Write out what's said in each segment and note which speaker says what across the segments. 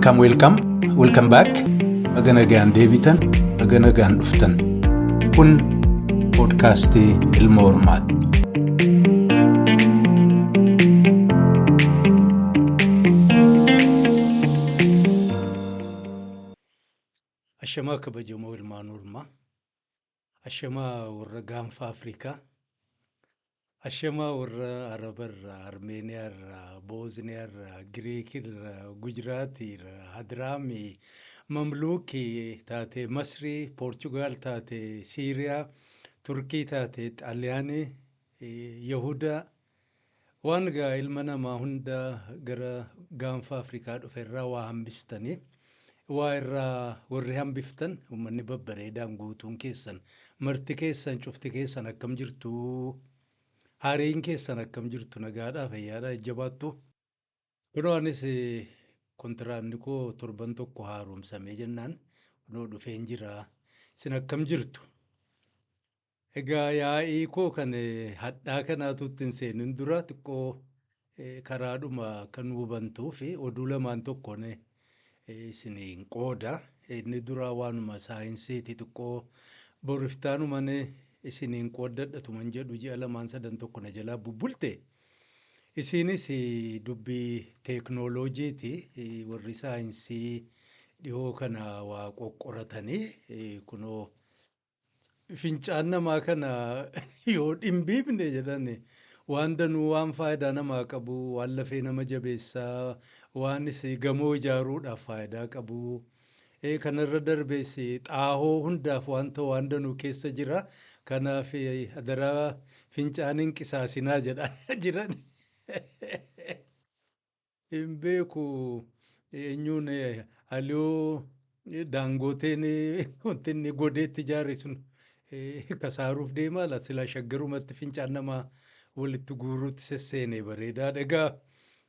Speaker 1: Welcome, welcome, welcome back. Baga nagaan deebitan, baga nagaan dhuftan. Kun poodkaastii Ilma Hormaati. Ashamaa kabajamoo ilmaan Ormaa. Ashamaa warra gaanfa Afrikaa. Ashamaa warra Arabarraa, Armeeniyaarraa, Boozniyaarraa, Giriikirraa, Gujraatiirraa, Hadraamii, Mamluukii taate Masrii, Poorchugaal taate Siiriyaa, Turkii taate Xaaliyaanii, Yahudaa waan egaa ilma namaa hunda gara gaanfa Afrikaa dhufe irraa waa hambistanii waa irraa warri hambiftan uummanni babbareedaan guutuun keessan marti keessan cufti keessan akkam jirtu? Hariin keessan akkam jirtu? Nagaadhaa fayyaadhaa jajjabaattu? Kunoo anis kontiraanni koo torban tokko haaromsamee jennaan kunoo dhufeen jira. Isin akkam jirtu? Egaa yaa'ii koo kan hadhaa kanaatu itti hin seenin dura xiqqoo karaadhuma akka nu hubantuu fi oduu lamaan tokkoon isiniin qooda. Inni duraa waanuma saayinsiiti xiqqoo boriftaanuman isiniin qooddadhatuman jedhu ji'a lamaan sadan tokko na jalaa bubbulte. Isiinis dubbii teeknooloojiiti warri saayinsii dhihoo kana waa qoqqoratanii kunoo Fincaan namaa kana yoo dhimbiibne jedhan waan danuu waan faayidaa namaa qabu, waan lafee nama jabeessaa, waanis gamoo ijaaruudhaaf faayidaa qabu. Kanarra darbees xaahoo hundaaf waan ta'u waan danuu keessa jira. Kanaaf adaraa fincaan hin qisaasinaa jedhaa jiran. Hin beeku eenyuun Aliyoo Daangooteen wanti inni godeetti ijaare sun kasaaruuf deemaa laata silaa shaggarumatti fincaan namaa walitti guuruutti sesseene bareedaadha. Egaa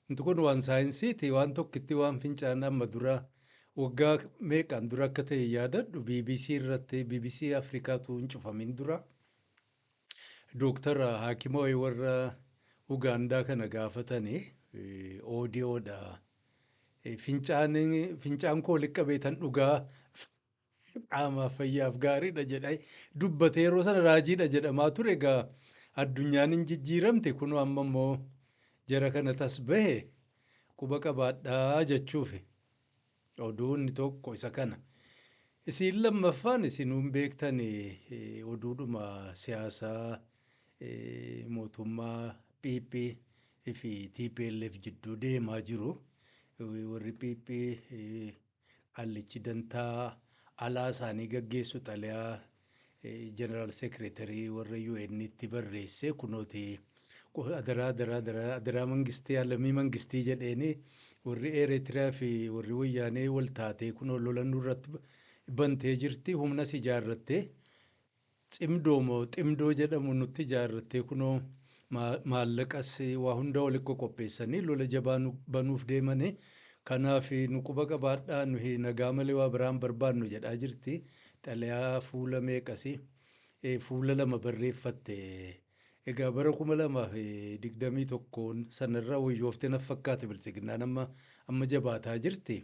Speaker 1: wanti kun waan saayinsiiti waan tokkitti waan fincaan amma dura waggaa meeqaan dura akka ta'e yaadadhu BBC irratti BBC Afrikaatu hin cufamin dura Dooktara haakima wayii warra Ugaandaa kana gaafatani oodiyoodha. Fincaan fincaan koo walitti qabeetan dhugaa qaamaaf fayyaaf gaariidha jedhee dubbate yeroo sana raajiidha jedhamaa ture egaa addunyaan hin jijjiiramte kunoo amma immoo jara kana tas bahe quba qabaadhaa jechuufi. Oduu inni tokko isa kana. Isiin lammaffaan isinuu hin beektani oduudhuma siyaasaa mootummaa PP fi tplf jidduu deemaa jiru. Warri PP qaallichi dantaa alaa isaanii gaggeessu xalayaa General Secretary warra UN'tti barreesse kunooti adaraa adaraa adaraa adaraa mangistii alamii mangistii jedheeni warri Eritrea fi warri wayyaanee wal taatee kunoo lola nurratti bantee jirti humnas ijaarrattee cimdoo moo ximdoo jedhamu nutti ijaarrattee kunoo maallaqas waa hunda walitti qoqopheessanii lola jabaa nu banuuf deemanii kanaaf nu quba qabaadhaa nuyi nagaa malee waa biraa hin barbaannu jedhaa jirti. Xalayaa fuula meeqasi fuula lama barreeffatte. Egaa bara 2021 sanarra wayyooftee naf fakkaate biltsiginnaan amma amma jabaataa jirti.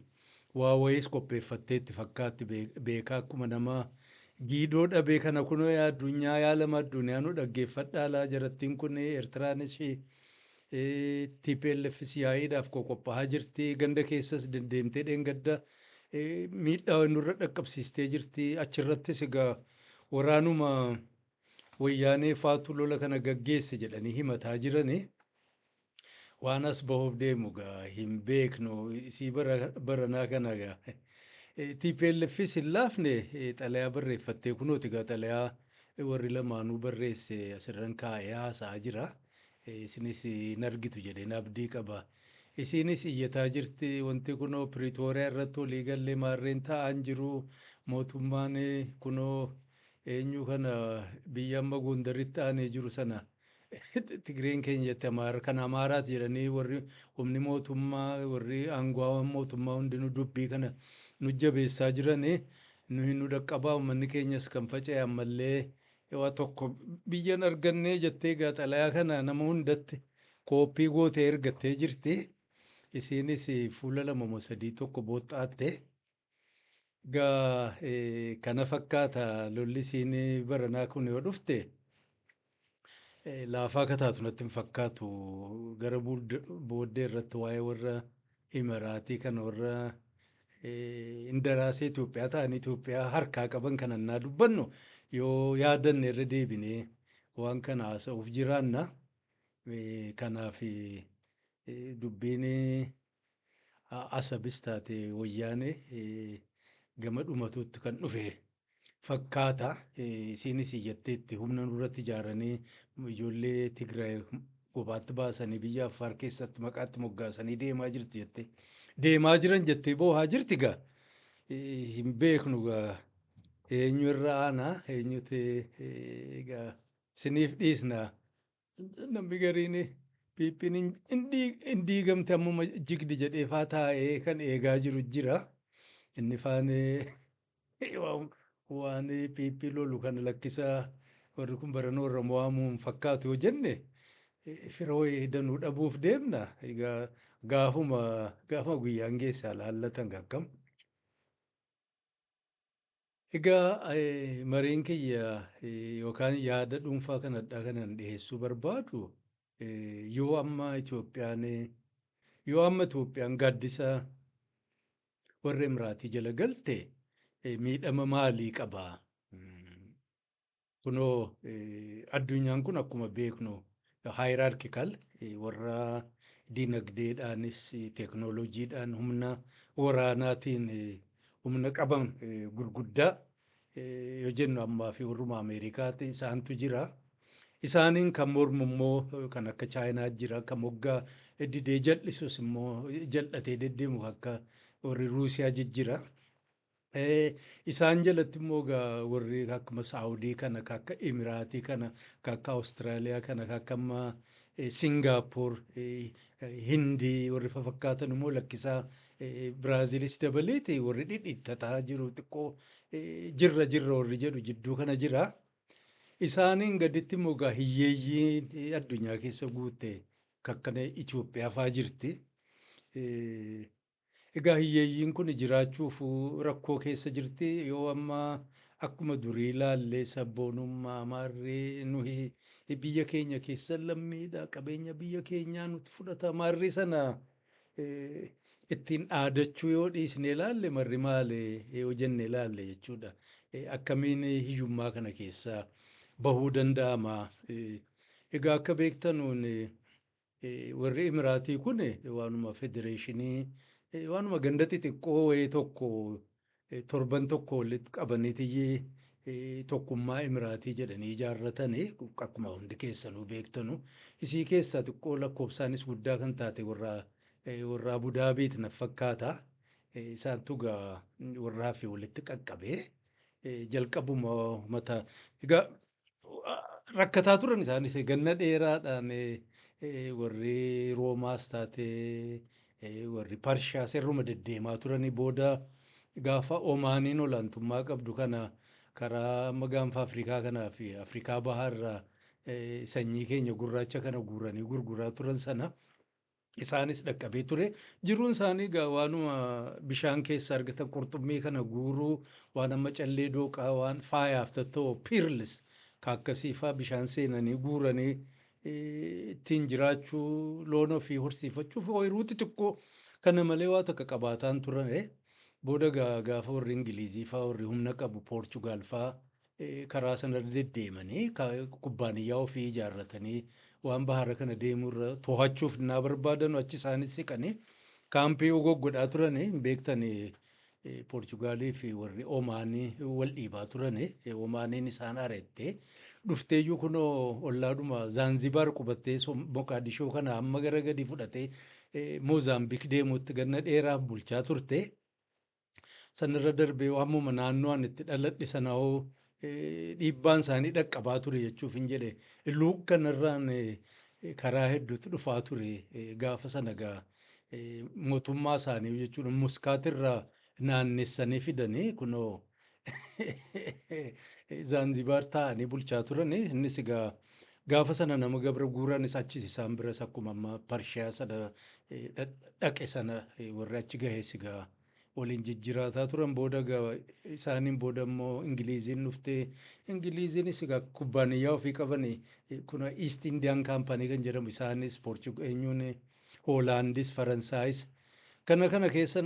Speaker 1: Waa wayiis qopheeffatteetti fakkaatti beekaa akkuma nama giidoo dhabee kana kunoo yaa addunyaa yaa lama addunyaa nu dhaggeeffadhaa laa jarattiin kun Eertiraanis TPLFs yaa'iidhaaf qoqophaa'aa jirti ganda keessas deddeemtee dheengadda miidhaa nurra dhaqqabsiistee jirti achirrattis egaa waraanuma wayyaanee faatu lola kana gaggeesse jedhanii himataa jirani. Waan as bahuuf deemu gaa hin beeknu isii baranaa kana gaa. TPLFis hin laafne xalayaa barreeffattee kunooti gaa xalayaa warri lamaanuu barreesse asirran kaa'ee haasa'aa jira. Isinis hin argitu jedheen abdii qaba. Isiinis iyyataa jirti wanti kunoo Piriitooriyaa irratti walii gallee maarreen taa'aan jiru mootummaan kunoo eenyu kana biyya amma Gondaritti aanee jiru sana Tigreen keenya jette Amaara kan Amaaraati jedhanii warri humni mootummaa warri aangaawwan mootummaa hundinuu dubbii kana nu jabeessaa jiranii nuyi nu dhaqqabaa uummanni keenyas kan faca'e ammallee waa tokko biyyan argannee jettee egaa xalayaa kana nama hundatti kooppii gootee ergattee jirti. Isiinis fuula 2 moo 3 tokko booxxaatte. Egaa kana fakkaata lolli isiin baranaa kun yoo dhufte laafaa akka taatu natti hin fakkaatu. Gara booddee irratti waa'ee warra Imiraatii kana warra indaraasee Itoophiyaa ta'anii Itoophiyaa harkaa qaban kan annaa dubbannu yoo yaadanne irra deebinee waan kana haasa'uuf jiraanna. Kanaaf dubbiin Asabis taate Wayyaanee gama dhumatuutti kan dhufe fakkaata. Isiinis iyyatteetti humna nurratti ijaaranii ijoollee Tigraay kophaatti baasanii biyya Affaar keessatti maqaatti moggaasanii deemaa jirti jettee. Deemaa jiran jettee boohaa jirti gaa. Hin beeknu gaa eenyu irra aanaa eenyuti egaa isiniif dhiisna. Namni gariin PP'n hin diigamte ammuma jigdi jedhee faa taa'ee kan eegaa jiru jira. Inni faan waan PP lolu kana lakkisaa warri kun barana warra mo'amuu hin fakkaatu yoo jenne fira wayii danuu dhabuuf deemna. Egaa gaafuma gaafuma guyyaan geessaa laallatan akkam. Egaa mariin kiyya yookaan yaada dhuunfaa kanadhaa kanan dhiyeessuu barbaadu yoo amma Itoophiyaan yoo amma Itoophiyaan gaaddisa warra Imiraatii jala galte miidhama maalii qaba? Kunoo addunyaan kun akkuma beeknu hierarchical warra dinagdeedhaanis teeknooloojiidhaan humna waraanaatiin humna qaban gurguddaa yoo jennu ammaa fi warruma Ameerikaati isaantu jira. Isaaniin kan mormu immoo kan akka Chaayinaa jira kan moggaa didee jal'isus immoo jal'atee deddeemu akka warri Ruusiyaa jijjira. Isaan jalatti immoo egaa warri akkuma Saawudii kana, kan akka Imiraatii kana, kan akka Awustiraaliyaa kana, kan akka amma Singaapoor, Hindii warri fafakkaatan immoo lakkisaa Biraazilis dabaleeti warri dhidhiittataa jiru xiqqoo jirra jirra warri jedhu jidduu kana jira. Isaaniin gaditti immoo egaa hiyyeeyyiin addunyaa keessa guutte kan akka Itoophiyaa fa'aa jirti. Egaa hiyyeeyyiin kun jiraachuuf rakkoo keessa jirti. Yoo amma akkuma durii ilaallee sabboonummaa maarree nuyi biyya keenya keessa lammiidha qabeenya biyya keenyaa nuti fudhata maarree sana ittiin dhaadachuu yoo dhiisne ilaalle marri maali yoo jenne ilaalle jechuudha. Akkamiin hiyyummaa kana keessaa bahuu danda'ama? Egaa akka beektanuun warri Imiraatii kun waanuma federeeshinii waanuma ganda xixiqqoo wayii tokko torban tokko walitti qabaniitiyyee tokkummaa Imiraatii jedhanii ijaarratanii akkuma hundi keessanuu beektanu. Isii keessaa xiqqoo lakkoofsaanis guddaa kan taate warra warra Abudaabiiti na fakkaata. Isaantu egaa warraa fi walitti qaqqabee jalqabuma mata egaa rakkataa turan isaanis ganna dheeraadhaan warri Roomaas taate warri Parshaas irruma deddeemaa turanii booda gaafa Omaaniin olaantummaa qabdu kana karaa amma gaanfa Afrikaa kanaa fi Afrikaa bahaarraa sanyii keenya gurraacha kana guuranii gurguraa turan sana isaanis dhaqqabee ture. Jiruun isaanii egaa waanuma bishaan keessa argatan qurxummii kana guuruu waan amma callee dooqaa waan faayaaf ta'u pearls ka akkasii faa bishaan seenanii guuranii ittiin jiraachuu loon ofii horsiifachuuf ooyiruu xixiqqoo kana malee waa takka qabaataan turan. Booda gaafa warri Ingilizii faa warri humna qabu Poorchugaal faa karaa sanarra deddeemanii kubbaaniyyaa ofii ijaarratanii waan bahara kana deemurra to'achuuf naa barbaadan achi isaanis siqanii kaampii goggodhaa turanii hin beektanii Poorchugaalii fi warri Omaanii wal dhiibaa turanii Omaaniin isaan areette dhufteeyyuu kunoo ollaadhuma Zaanzibaar qubattee Moqaadishoo kana hamma gara gadi fudhatee Moozaambiik deemuutti ganna dheeraaf bulchaa turte. Sanarra darbee hammuma naannoo ani itti dhaladhe sana hoo dhiibbaan isaanii dhaqqabaa ture jechuuf hin jedhe. Luuk kanarraan karaa hedduutu dhufaa ture gaafa sana gaa mootummaa isaanii jechuudha Muskaatirraa naannessanii fidanii kunoo Zaanzibaar taa'anii bulchaa turanii innis egaa Gaafa sana nama gabra guuranis achis isaan biras akkuma amma Parshiyaa sana dhaqe sana warri achi gahees egaa waliin jijjiiraataa turan. Booda isaaniin booda immoo Ingiliiziin dhuftee, Ingiliiziinis egaa kubbaaniyyaa ofii qaban kun East Indian Company kan jedhamu, isaanis eenyuun Hoolaandis Faransaayis kana kana keessa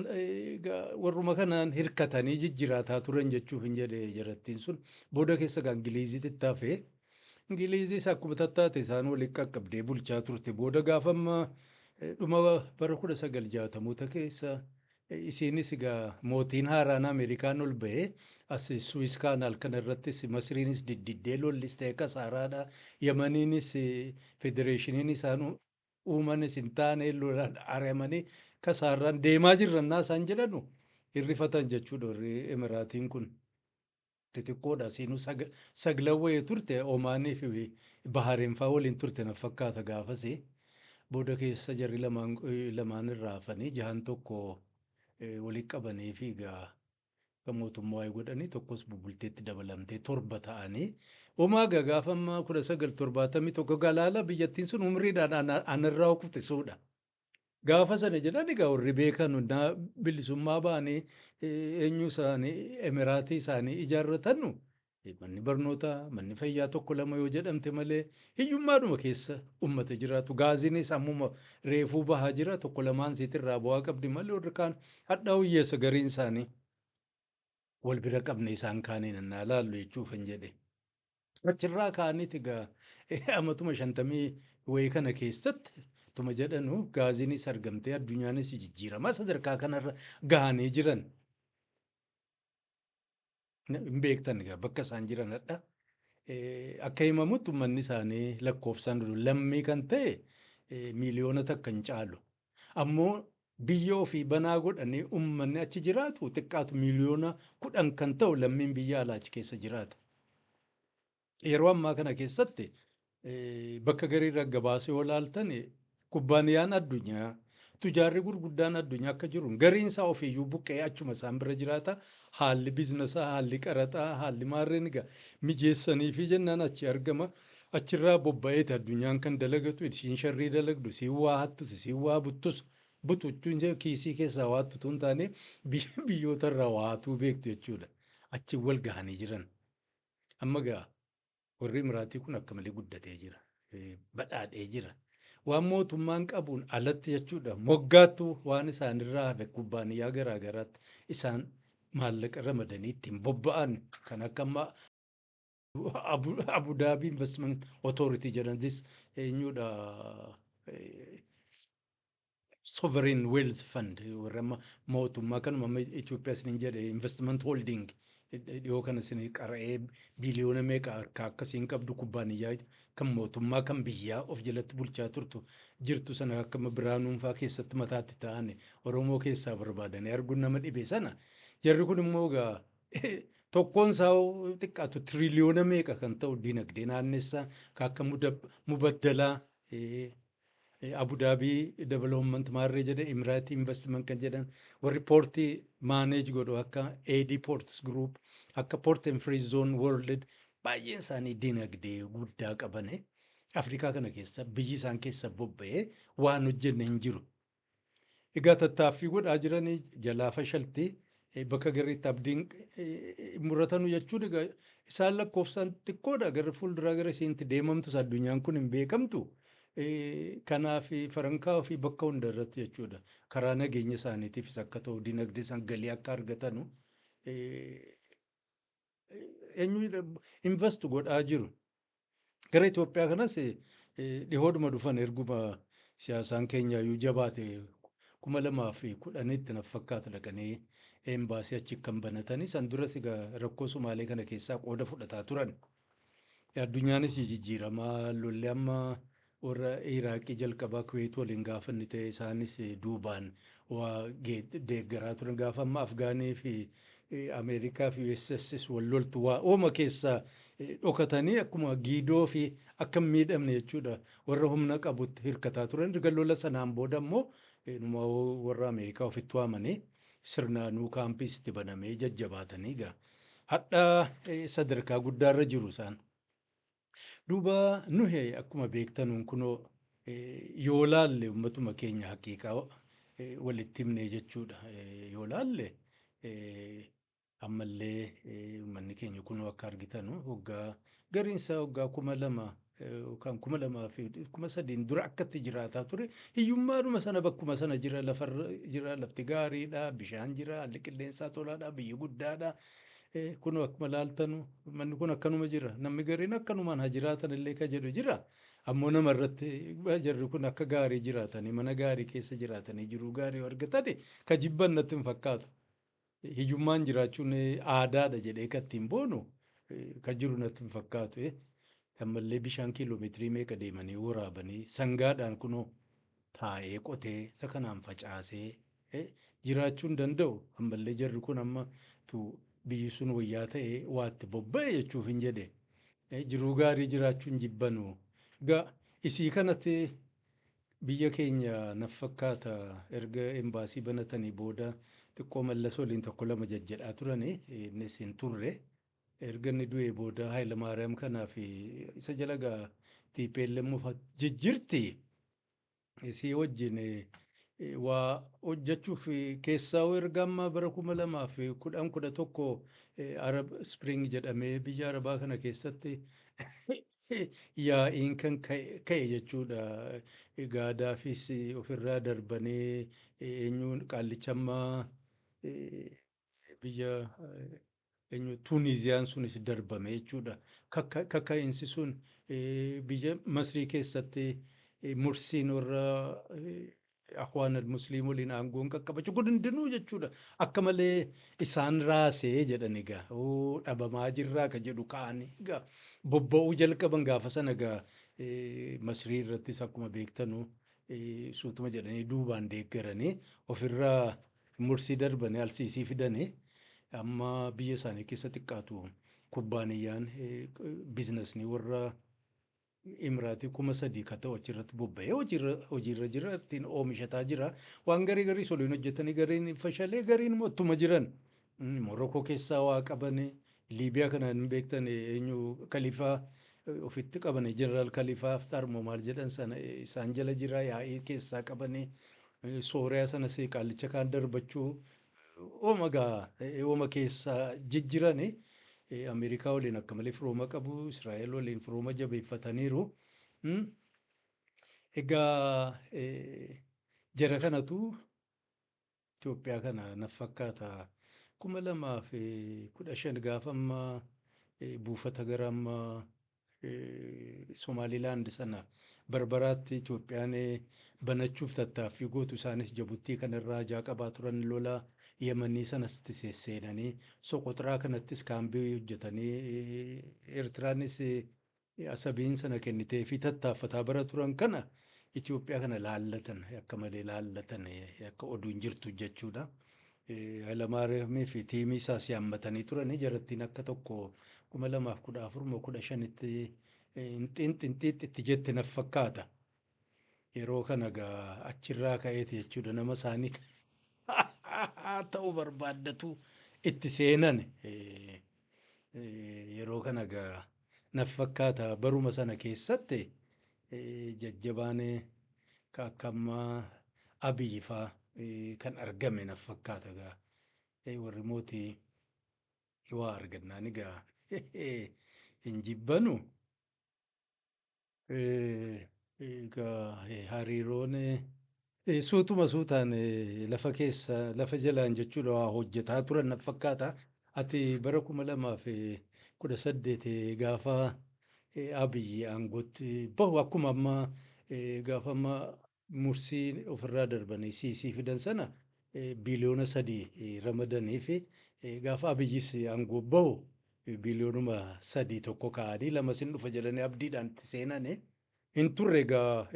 Speaker 1: warruma kanaan hirkatanii jijjiiraataa turan jechuuf hin jedhe. Jarattiin sun booda keessa egaa Ingiliiziitti hafee, Ingiliizis akkuma tattaate isaan waliin qaqqabdee bulchaa turte. Booda gaafa amma dhuma bara 1960moota keessa isiinis egaa mootiin haaraan Ameerikaan ol ba'ee as Suez Canal kana irrattis Masriinis diddiddee lollis ta'e kasaaraadha. Yamaniinis federeeshiniin isaan uumanis hin taane, lolaan ari'amanii kasaarraan deemaa jirrannaa isaan jedhanu hirrifatan jechuudha warri Emiraatiin kun. Xixiqqoodha siinuu saglan wayii turte, Omaanii fi Bahareen fa'aa waliin turte na fakkaata gaafasi. Booda keessa jarri lamaan lamaan irraa hafanii jahan tokko walitti qabanii fi egaa akka mootummaa wayii godhanii, tokkos bubulteetti dabalamtee torba ta'anii. Homaa egaa gaafa amma 1971 galaala biyyattiin sun umriidhaan anarraa kuftisuudha. Gaafa sana jedhan egaa warri beekan bilisummaa ba'anii eenyu isaanii Emiraatii isaanii ijaarratannu, manni barnootaa, manni fayyaa tokko lama yoo jedhamte malee hiyyummaadhuma keessa uummata jiraatu. Gaaziinis ammuma reefuu bahaa jira, tokko lamaan isiitirraa bu'aa qabdi malee warri kaan hadhaa hiyyeessa gariin isaanii. Wal bira qabne isaan kaaniin annaa laallu jechuuf hin jedhe. Achirraa ka'aniiti egaa amatuma 50 wayii kana keessatti tuma jedhanu gaaziinis argamtee addunyaanis jijjiiramaa sadarkaa kanarra gahanii jiran. Hin beektan egaa bakka isaan jiran hadha. Akka himamutti uummanni isaanii lakkoofsaan lammii kan ta'e 1 miiliyoona hin caalu. Ammoo biyya ofii banaa godhanii uummanni achi jiraatu xiqqaatu 10 miiliyoona kan ta'u lammiin biyya alaa achi keessa jiraata. Yeroo ammaa kana keessatti bakka gariirra gabaasee yoo ilaaltan, kubbaaniyaan addunyaa, tujaarri gurguddaan addunyaa akka jiru, gariin isaa ofiiyyuu buqqee achuma isaan bira jiraata. Haalli biiznasaa, haalli qaraxaa, haalli maarreen egaa mijeessanii fi jennaan achi argama. Achirraa bobba'eeti addunyaan kan dalagatu, isiin sharrii dalagdu, isiin waa hattus, isiin waa buttus, butu jechuun kiisii keessaa waa hattu hin taane, biyyoota irraa waa hatuu beektu jechuudha. Achi wal gahanii jiran. Amma gaa warri Imiraatii kun akka malee guddatee jira. Badhaadhee jira. Waan mootummaan qabuun alatti jechuudha. Moggaattuu waan isaanirraa hafe kubbaaniyyaa garaa garaatti isaan maallaqa ramadanii ittiin bobba'an kan akka amma Abu Dhabi Investment Authority jedhanis eenyudha, Sovereign Wealth Fund warra amma mootummaa kanuma amma Itoophiyaa isiniin jedhe, Investment Holding dhiyoo kana isin qara'ee biliyoona meeqa harkaa akkasiin qabdu, kubbaaniyyaa kan mootummaa kan biyyaa of jalatti bulchaa turtu jirtu sana akka Biraanuun fa'aa keessatti mataatti ta'an Oromoo keessaa barbaadanii arguun nama dhibe sana, jarri kun immoo egaa tokkoon isaa xiqqaatu tiriliyoona meeqa kan ta'u dinagdee naannessaa kan akka Mubaddalaa, Abu Dhabi Development maarree jedhe, Emiraatii Investment kan jedhan, warri poortii manage godhu akka AD Ports Group, akka Port and Free Zone World, baay'een isaanii dinagdee guddaa qabane. Afrikaa kana keessa biyyi isaan keessa bobba'ee waan hojjenne hin jiru. Egaa tattaaffii godhaa jiranii jalaa fashalti, bakka gariitti abdiin muratanu jechuun egaa isaan lakkoofsaan xiqqoodha, gara fuulduraa gara isiintti deemamtus addunyaan kun hin beekamtu. Kanaaf farankaa ofii bakka hunda irratti jechuudha. Karaa nageenya isaaniitiifis akka ta'u, dinagdee isaan galii akka argatanu eenyu invest godhaa jiru. Gara Itoophiyaa kanas dhihoodhuma dhufan, erguma siyaasaan keenya iyyuu jabaate 2010tti na fakkaata dhaqanii eembaasii achi kan banatanii. San duras egaa rakkoo Sumaalee kana keessaa qooda fudhataa turan. Addunyaanis jijjiiramaa, lolli amma warra Iraaqii jalqabaa Kuweet waliin gaafa inni ta'e isaanis duubaan waa deeggaraa turan. Gaafa amma Afgaanii fi Ameerikaa fi USS wal loltu waa ooma keessaa dhokatanii akkuma giidoo fi akka hin miidhamne jechuudha warra humna qabutti hirkataa turan. Erga lola sanaan booda immoo numa warra Ameerikaa ofitti waamanii sirnaanuu kaampiis itti banamee jajjabaatanii egaa hadha sadarkaa guddaarra jiru isaan. Duuba nuhi akkuma beektanuun kunoo yoo laalle uummatuma keenya haqiiqaa walitti himnee jechuudha. Yoo laalle ammallee uummanni keenya kunoo akka argitanu waggaa gariinsaa waggaa 2000 yookaan 2000 fi 3000 dura akkatti jiraataa ture, hiyyummaadhuma sana bakkuma sana jira, lafarra jira, lafti gaariidha, bishaan jira, haalli qilleensaa tolaadha, biyyi guddaadha. Kunoo akkuma laaltanu manni kun akkanuma jira. Namni gariin akkanumaan haa jiraatan illee ka jedhu jira. Ammoo nama irratti jarri kun akka gaarii jiraatanii, mana gaarii keessa jiraatanii, jiruu gaarii argatani ka jibban natti hin fakkaatu. Hiyyummaan jiraachuun aadaadha jedhee kan ittiin boonu kan jiru natti hin fakkaatu. Ammallee bishaan kiiloomeetirii meeqa deemanii waraabanii sangaadhaan kunoo taa'ee qotee isa kanaan facaasee jiraachuu hin danda'u. Ammallee jarri kun amma biyyi sun wayyaa ta'ee waa itti bobba'e jechuuf hin jedhe. Jiruu gaarii jiraachuu hin jibbanu. Egaa isii kanatti biyya keenya naf fakkaata erga embaasii banatanii booda xiqqoo Mallas waliin tokko lama jajjedhaa turanii, innis hin turre. Erga inni du'ee booda Hayilamaariyaam kanaa fi isa jala gaa TPLM jijjirti. Isii wajjin waa hojjechuuf keessaa erga amma bara 2010 11 Arab Spring jedhamee biyya Arabaa kana keessatti yaa'iin kan ka'e jechuudha. Gaadaafis ofirraa darbanii eenyuun qaallicha ammaa biyya eenyu Tuuniziyaan sunis darbame jechuudha. Kakka'iinsi sun biyya Masrii keessatti Mursiin warra Akhwaan al-Musliim waliin aangoon qaqqabachuu kun hundinuu jechuudha. Akka malee isaan raasee jedhan egaa dhabamaa jirraa ka jedhu ka'anii egaa bobba'uu jalqaban. Gaafa sana egaa Masrii irrattis akkuma beektanu suutuma jedhanii duubaan deeggaranii ofirraa Mursii darbanii Alsiisii fidanii, amma biyya isaanii keessa xiqqaatu kubbaaniyyaan biizinasni warra Imiraatii 3000 ka ta'u achirratti bobba'ee hojiirra jira, ittiin oomishataa jira. Waan garii garii waliin hojjetanii gariin fashalee, gariin immoo ittuma jiran. Morokoo keessaa waa qabanii, Liibiyaa kana hin beektan, eenyu Kalifaa ofitti qabanii, Jeneraal Kalifaa Haftaar moo maal jedhan sana isaan jala jira, yaa'ii keessaa qabanii, Sooriyaa sanas qaallicha kaan darbachuu ooma gaa ooma keessaa jijjiranii. Ameerikaa waliin akka malee firooma qabu, Israa'el waliin firooma jabeeffataniiru. Egaa jara kanatu Itoophiyaa kana naf fakkaata 2015 gaafa amma buufata gara amma Somaalilaand sana Barbaraatti Itoophiyaan banachuuf tattaaffii gootu, isaanis Jabuttii kanarraa hajaa qabaa turan, lola Yemanii sanas seenanii Soqoxraa kanattis kaambii hojjetanii, Eertiraanis Asabiin sana kennitee fi tattaaffataa bara turan kana Itoophiyaa kana laallatan, akka malee laallatan, akka oduun jirtu jechuudha. Hayilamaariyaamii fi tiimii isaas yaammatanii turanii jarattiin akka tokko 2014 moo 15tti inxiinxinxiixi itti jette naf fakkaata. Yeroo kana gaa achirraa ka'eeti jechuudha nama isaanii ta'uu barbaaddatu itti seenan. Yeroo kana gaa naf fakkaata baruma sana keessatti jajjabaan ka akka ammaa Abiyyi faa kan argame naf fakkaata gaa. Warri mootii waa argannaan egaa hin jibbanu. Egaa hariiroon suutuma suutaan lafa keessa lafa jalaan jechuudha waa hojjetaa turan naf fakkaata. Ati bara 2018 gaafa Abiyyi aangootti bahu, akkuma amma gaafa amma Mursii ofirraa darbanii Siisii fidan sana biliyoona 3 ramadanii fi gaafa Abiyyis aangoo bahu biliyoonuma 3 tokko kaa'anii lama sin dhufa jedhanii abdiidhaan itti seenanii hin turre. Egaa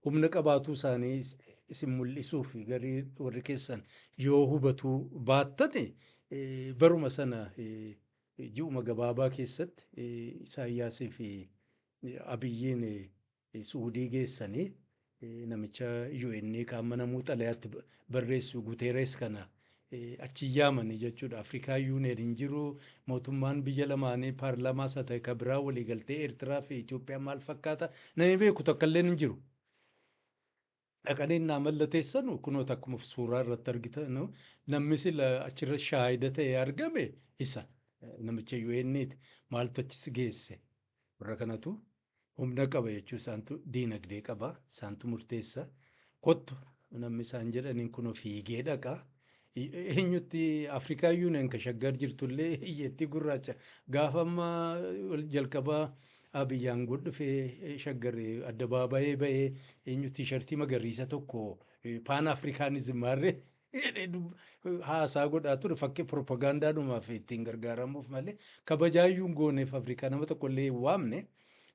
Speaker 1: humna qabaatuu isaanii isin mul'isuuf garii warri keessan yoo hubatuu baattani, baruma sana ji'uma gabaabaa keessatti Isaayyaasii fi Abiyyiin Suudii geessanii namicha UN kan amma namuu xalayaatti barreessu Guteeres kana Achi yaamanii jechuudha. Afrikaa Union hin jiru. Mootummaan biyya lamaanii paarlaamaa isa ta'e kan biraa waliigaltee Eertiraa fi Itoophiyaa maal fakkaata namni beeku tokko illee hin jiru. Dhaqanii naa mallateessanu kunoota akkuma suuraa irratti argitan namni sila achirra shaahida ta'ee argame isa namicha UN'ti. Maaltu achi si geesse? Warra kanatu humna qaba jechuun isaantu diinagdee qaba, isaantu murteessa. Kottu namni isaan jedhaniin kunoo fiigee dhaqa. Eenyutti Afrikaa Union ka Shaggar jirtullee hiyyeettii gurraacha gaafa amma jalqabaa Abiy aangoo dhufee Shaggar addabaabayee bahee eenyu T-shirtii magariisa tokko Pan Africanism maarree haasaa godhaa ture, fakkii propagaandaadhumaaf ittiin gargaaramuuf malee kabajaayyuu hin gooneef. Afrikaa nama tokko illee hin waamne.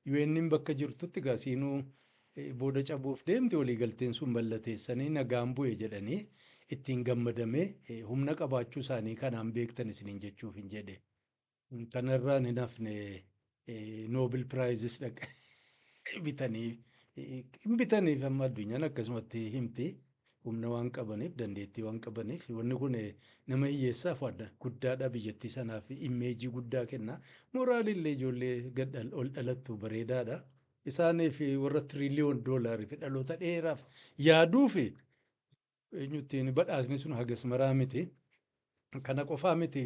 Speaker 1: UN'n bakka jirtutti gaasiinuu booda cabuuf deemti. Waliigalteen sun mallateessanii nagaan bu'e jedhanii ittiin gammadamee humna qabaachuu isaanii kanaan beektan isiniin jechuuf hin jedhe. Kanarraan hin hafne, Nobel Prizes dhaqa bitanii hin bitaniif. Amma addunyaan akkasumatti himti. Humna waan qabaniif, dandeettii waan qabaniif, wanni kun nama hiyyeessaaf waan guddaadha, biyyattii sanaaf image guddaa kenna. Moraalillee ijoollee gad ol dhalattu bareedaadha. Isaaniif warra tiriliyoon doolaarii fi dhaloota dheeraaf yaaduu fi eenyuttiin badhaasni sun hagas maraa miti. Kana qofaa miti.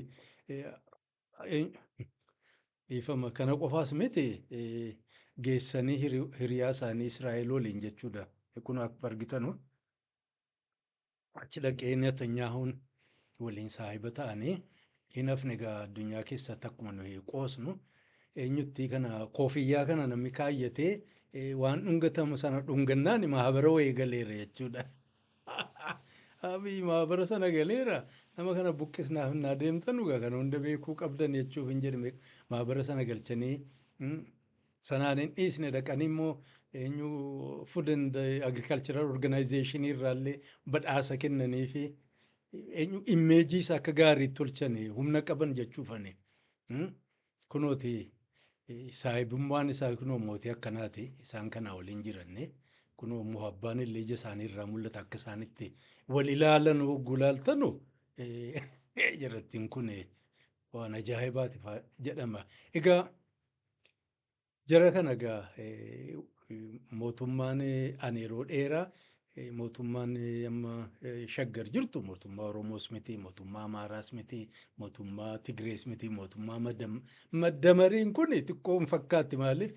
Speaker 1: Dhiifama, kana qofaas miti, geessanii hiriyaa isaanii Israa'el waliin jechuudha. Kun akka argitanu achi dhaqee Netanyaahuun waliin saahiba ta'anii hin hafne. Egaa addunyaa keessatti akkuma nuyi qoosnu eenyutti kana koofiyyaa kana namni kaayyatee waan dhungatamu sana dhungannaan mahabara wayii galeera jechuudha. Abiy mahabara sana galeera. Nama kana buqqisnaaf naa deemtan dhugaa kana hunda beekuu qabdan jechuuf hin jedhame. Mahabara sana galchanii sanaan hin dhiisne, dhaqanii immoo eenyu Food and Agricultural Organization irraallee badhaasa kennanii fi eenyu image isaa akka gaariitti tolchanii humna qaban jechuufani. Kunooti saahibummaan isaa kunoo mootii akkanaati, isaan kana waliin jiranne. Kunoo muhabbaan illee ija isaanii irraa mul'ata. Akka isaanitti wal ilaalan hogguu ilaaltanu jarattiin kun waan ajaa'ibaati jedhama. Egaa jara kana egaa mootummaan ani yeroo dheeraa mootummaan amma Shaggar jirtu mootummaa Oromoos miti, mootummaa Amaaraas miti, mootummaa Tigrees miti, mootummaa maddamariin kun xiqqoo hin fakkaatti. Maaliif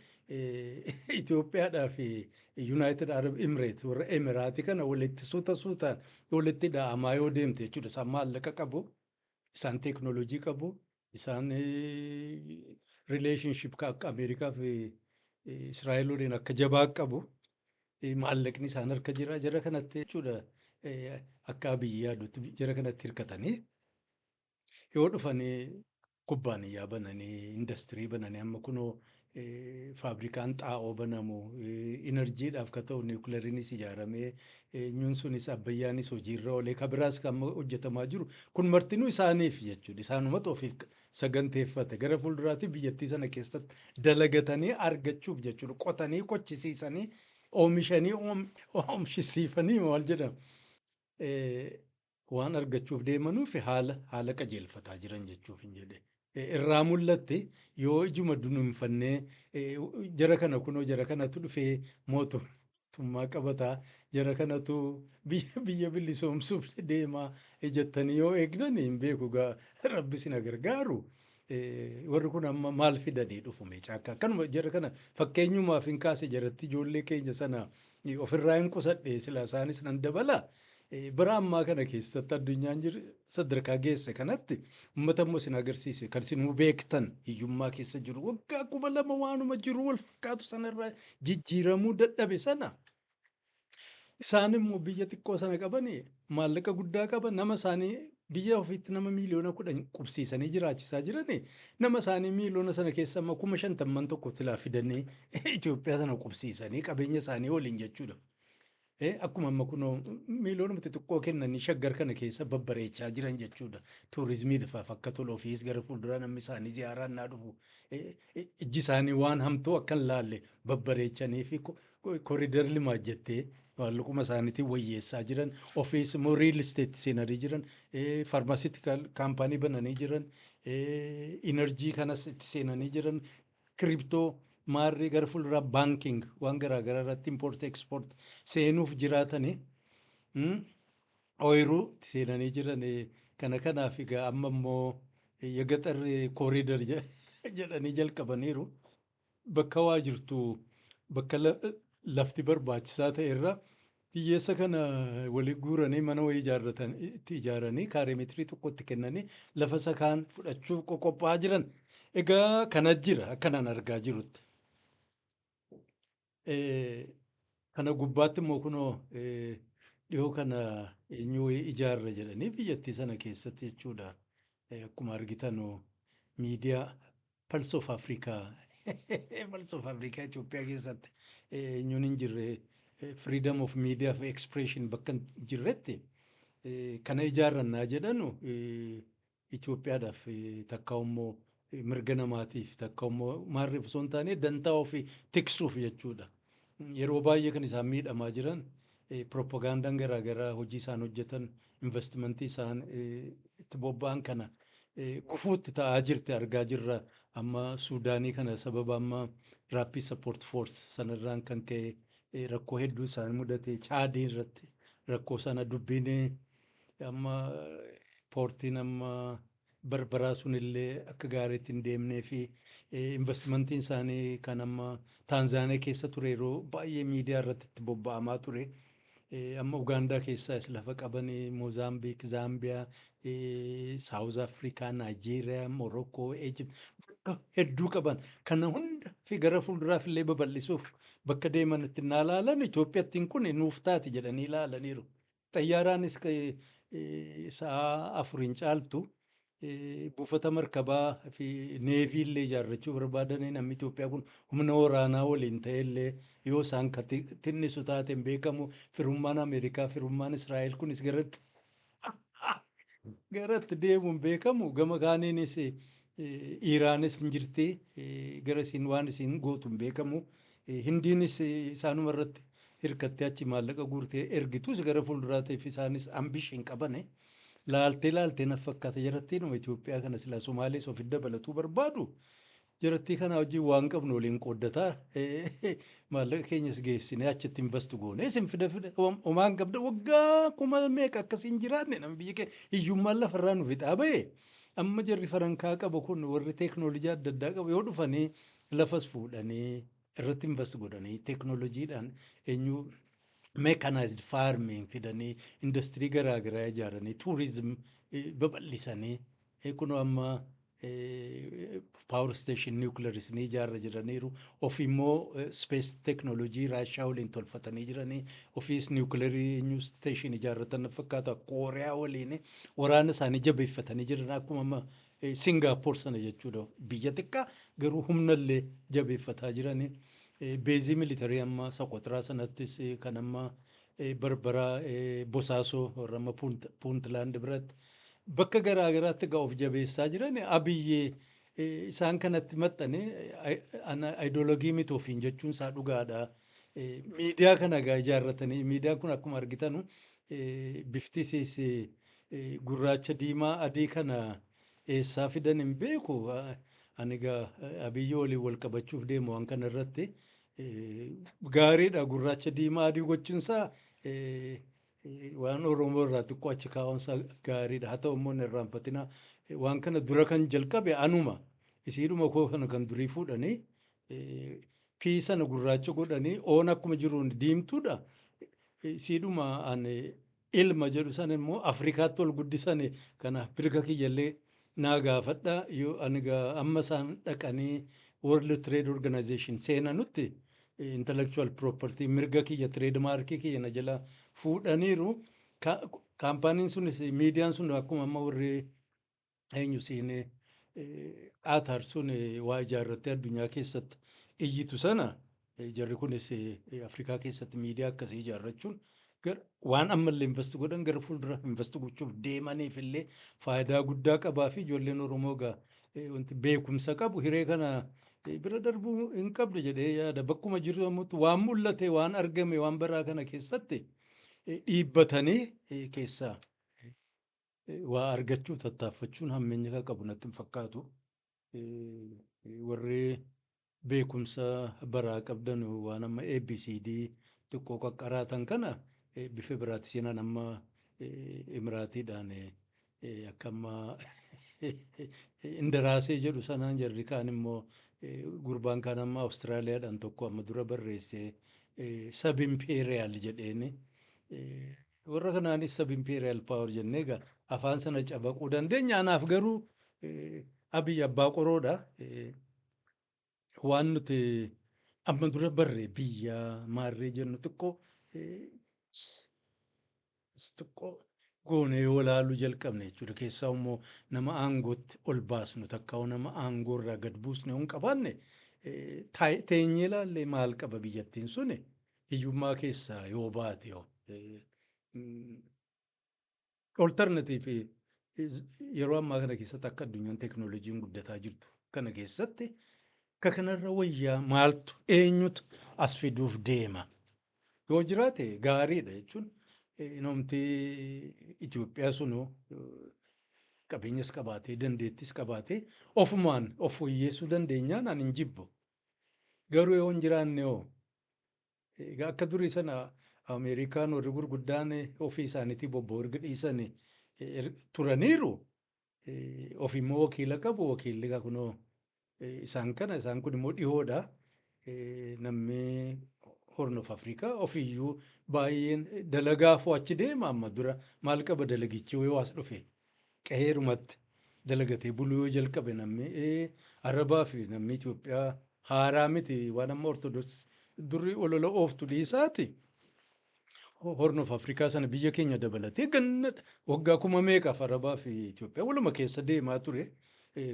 Speaker 1: Itoophiyaadhaa fi United Arab Emirates warra Emiraatii kana walitti suuta suutaan walitti dha'amaa yoo deemte jechuudha. Isaan maallaqa qabu, isaan teeknooloojii qabu, isaan relationship akka Ameerikaa fi Israa'el waliin akka jabaa qabu. Maallaqni isaan harka jira. Jara kanatti jechuudha, akka Abiyyi yaadutti jara kanatti hirkatanii yoo dhufanii kubbaaniyyaa bananii, industirii bananii, amma kunoo faabrikaan xaa'oo banamu, inerjiidhaaf ka ta'u niwukileeriinis ijaaramee, eenyuun sunis Abbayyaanis hojiirra oolee, ka biraas kan hojjetamaa jiru kun martinuu isaaniif jechuudha. Isaanumatu ofiif saganteeffate gara fuulduraatti biyyattii sana keessatti dalagatanii argachuuf jechuudha. Qotanii qochisiisanii oomishanii oomishisiifanii maal jedhama, waan argachuuf deemanuuf haala qajeelfataa jiran jechuuf hin jedhe. Irraa mul'atti yoo ijuma dunuunfannee jara kana kunoo jara kanatu dhufee mootummaa qabataa, jara kanatu biyya bilisoomsuuf deemaa jettanii yoo eegdan hin beeku gaa, Rabbi sina gargaaru. Warri kun amma maal fidanii dhufu mee caakkaa? Akkanuma jara kana fakkeenyumaaf hin kaase, jaratti ijoollee keenya sana ofirraa hin qusadhe, sila isaanis nan dabala. Bara ammaa kana keessatti addunyaan jiru sadarkaa geesse kanatti uummata immoo isin agarsiise kan isin beektan hiyyummaa keessa jiru waggaa 2000 waanuma jiru wal fakkaatu sanarraa jijjiiramuu dadhabe sana. Isaan immoo biyya xiqqoo sana qabanii maallaqa guddaa qaban, nama isaanii biyya ofiitti nama miiliyoona 10 qubsiisanii jiraachisaa jiranii, nama isaanii miiliyoona sana keessa amma 50,000 tokko silaa fidanii Itoophiyaa sana qubsiisanii qabeenya isaanii waliin jechuudha. Akkuma amma kunoo miiliyoona xixiqqoo kennanii Shaggar kana keessa babbareechaa jiran jechuudha. Tuurizimiidhaaf akka tolu ofiis gara fuulduraa namni isaanii ziyaaraan naa dhufu ijji isaanii waan hamtuu akka hin laalle babbareechanii fi corridor limaa jettee Maallaquma isaaniitiin wayyeessaa jiran. Ofiis immoo real estate seenanii jiran. Pharmaceutical company bananii jiran. Energy kanas itti seenanii jiran. Crypto maarrii gara fuulduraa banking waan garaagaraa irratti import export seenuuf jiraatanii. Ooyiruu itti seenanii jiran. Kana kanaaf egaa amma immoo የገጠር ኮሪደር jedhanii jalqabaniiru. Bakka waa jirtu, bakka lafti barbaachisaa ta'e irra hiyyeessa kana walii guuranii mana wayii ijaarratan itti ijaaranii kaaree meetirii tokko itti kennanii lafa isa kaan fudhachuuf qophaa'aa jiran. Egaa kana jira akkanaan argaa jirutti. Kana gubbaatti immoo kunoo dhiyoo kana eenyu wayii ijaarra jedhanii biyyattii sana keessatti jechuudha. Akkuma argitan miidiyaa Pulse of Africa, Pulse of Africa Itoophiyaa keessatti eenyuun hin jirre, freedom of media fi expression bakka hin jirretti kana ijaarrannaa jedhanu Itoophiyaadhaaf takka immoo mirga namaatiif takka immoo maarriif osoo hin taane dantaa ofii tiksuuf jechuudha. Yeroo baay'ee kan isaan miidhamaa jiran propagandaan garaagaraa hojii isaan hojjetan, investimentii isaan itti bobba'an kana gufuutti ta'aa jirti argaa jirra. Amma Suudaanii kana sababa amma Rapid Support Force sanarraan kan ka'e rakkoo hedduu isaan mudate. Chaadii irratti rakkoo sana dubbiin amma poortiin amma Barbaraa sunillee akka gaariitti hin deemnee fi investimentiin isaanii kan amma Taanzaaniyaa keessa ture yeroo baay'ee miidiyaa irratti itti bobba'amaa ture. Amma Ugaandaa keessaas lafa qabanii, Moozaambiik, Zaambiyaa, South Africa, Naayijeeriyaa, Morookoo, Eejipt bakka hedduu qaban. Kana hunda fi gara fuulduraaf illee babal'isuuf bakka deeman itti naa ilaalan Itoophiyaattiin kun nuuf taati jedhanii ilaalaniiru. Xayyaaraanis sa'a 4n caaltu buufata markabaa fi navy illee ijaarrachuu barbaadanii namni Itoophiyaa kun humna waraanaa waliin ta'ellee yoo isaan tinnisu taate hin beekamu. Firummaan Ameerikaa, firummaan Israa'el kunis garatti deemu hin beekamu. Gama kaaniinis Iraanis hin jirti, gara isiin waan isiin gootu hin beekamu. Hindiinis isaanuma irratti hirkattee achi maallaqa guurtee ergitus gara fuulduraatiif isaanis ambition qabane. Laaltee laaltee na fakkaata jarattiinuma Itoophiyaa kana silaa Somaalees ofitti dabalatuu barbaadu. Jarattii kana wajjin waan qabnu waliin qooddataa maallaqa keenyas geessinee achitti invest goone isin fida fida homaan qabda waggaa kuma meeqa akkasiin jiraanne namni biyya keenya hiyyummaan lafarraa nu fixaa bahe. Amma jarri farankaa qabu kun, warri teeknooloojii adda addaa qabu yoo dhufanii lafas fuudhanii irratti invest godhanii teeknooloojiidhaan eenyu mechanized farming fidanii industirii garaagaraa ijaaranii tourism babal'isanii kunoo amma power station nuclearis ni ijaarra jedhaniiru. Ofi immoo space technology Raashaa waliin tolfatanii jiranii. Ofiis nuclearii eenyu station ijaarratan fakkaata. Kooriyaa waliin waraana isaanii jabeeffatanii jiran akkuma amma Singaappoor sana jechuudha. Biyya xiqqaa garuu humnallee jabeeffataa jiranii. Baseii military amma Soqotiraa sanattis kan amma Barbaraa, Bosaasoo warra amma Puuntlaand biratti bakka garaa garaatti egaa of jabeessaa jiran. Abiyyi isaan kanatti maxxanee ideology miti ofiin jechuun isaa dhugaadha. Miidiyaa kana egaa ijaarratanii miidiyaan kun akkuma argitanu bifti isiis gurraacha, diimaa, adii kana eessaa fidan hin beeku. Ani egaa Abiyyi waliin wal qabachuuf deemu waan kana irratti gaariidha, gurraacha, diimaa, adii gochuunsaa waan Oromoo irraa xiqqoo achi kaa'uunsaa gaariidha. Haa ta'u immoo hin irraanfatina, waan kana dura kan jalqabe anuma. Isiidhuma koo kana kan durii fuudhanii pii sana gurraacha godhanii oon akkuma jiruun diimtuudha. Isiidhuma ani ilma jedhu sana immoo Afrikaatti ol guddisani. Kanaaf mirga kiyyallee naa gaafadha. Yoo ani amma isaan dhaqanii World Trade Organization seenanutti intellectual property mirga kiyya, trade markii kiyya na jala fuudhaniiru. Kaampaaniin sunis, miidiyaan sun akkuma amma warri eenyu siinee Qaataar sun waa ijaarrattee addunyaa keessatti iyyitu sana, jarri kunis Afrikaa keessatti miidiyaa akkasii ijaarrachuun waan ammallee invest godhan gara fuuldura invest gochuuf deemaniif illee faayidaa guddaa qabaa fi ijoolleen Oromoo egaa wanti beekumsa qabu hiree kana Bira darbuu hin qabdu jedhee yaada. Bakkuma jirramutti waan mul'ate, waan argame, waan baraa kana keessatti dhiibbatanii keessaa waa argachuuf tattaaffachuun hammeenya kan qabu natti hin fakkaatu. Warri beekumsa baraa qabdan waan amma ABCD xiqqoo qaqqaraatan kana bifa biraatti seenan amma Imiraatiidhaan akka amma Indaraasee jedhu sanaan, jarri kaan immoo gurbaan kaan amma Awustiraaliyaadhaan tokko amma dura barreessee sub imperial jedheeni. Warra kanaanis sub imperial power jennee egaa afaan sana cabaquu dandeenya. Anaaf garuu Abiy abbaa qoroodha. Waan nuti amma dura barre biyya maarree jennu xiqqoo xiqqoo goone yoo laaluu jalqabne jechuudha. Keessaa immoo nama aangootti ol baasnu takka nama aangoo irraa gad buusne hin qabaanne, teenyee laallee maal qaba biyyattiin suni hiyyummaa keessaa yoo baate yoo. Alternative yeroo ammaa kana keessatti akka addunyaan teekinooloojiin guddataa jirtu kana keessatti akka kanarra wayyaa maaltu, eenyutu as fiduuf deema? Yoo jiraate gaariidha jechuun namti Itoophiyaa sunuu qabeenyas qabaatee, dandeettis qabaatee, ofumaan of fooyyeessuu dandeenyaan ani hin jibbu. Garuu yoo hin jiraanne hoo, egaa akka durii sana Ameerikaan warri gurguddaan ofii isaaniitii bobba'u erga dhiisanii turaniiru. Of immoo wakiila qabu, wakiilli kunoo isaan kana, isaan kun immoo dhihoodha. Namni Horn of Africa ofiiyyuu baay'een dalagaafuu achi deema. Amma dura maal qaba dalagichi yoo as dhufe, qe'eerumatti dalagatee buluu yoo jalqabe? Namni Arabaa fi namni Itoophiyaa haaraa miti. Waan amma Ortodoksii durii olola ooftu dhiisaati. Horn of Africa sana biyya keenya dabalatee ganna waggaa kuma meeqaaf Arabaa fi Itoophiyaa waluma keessa deemaa ture.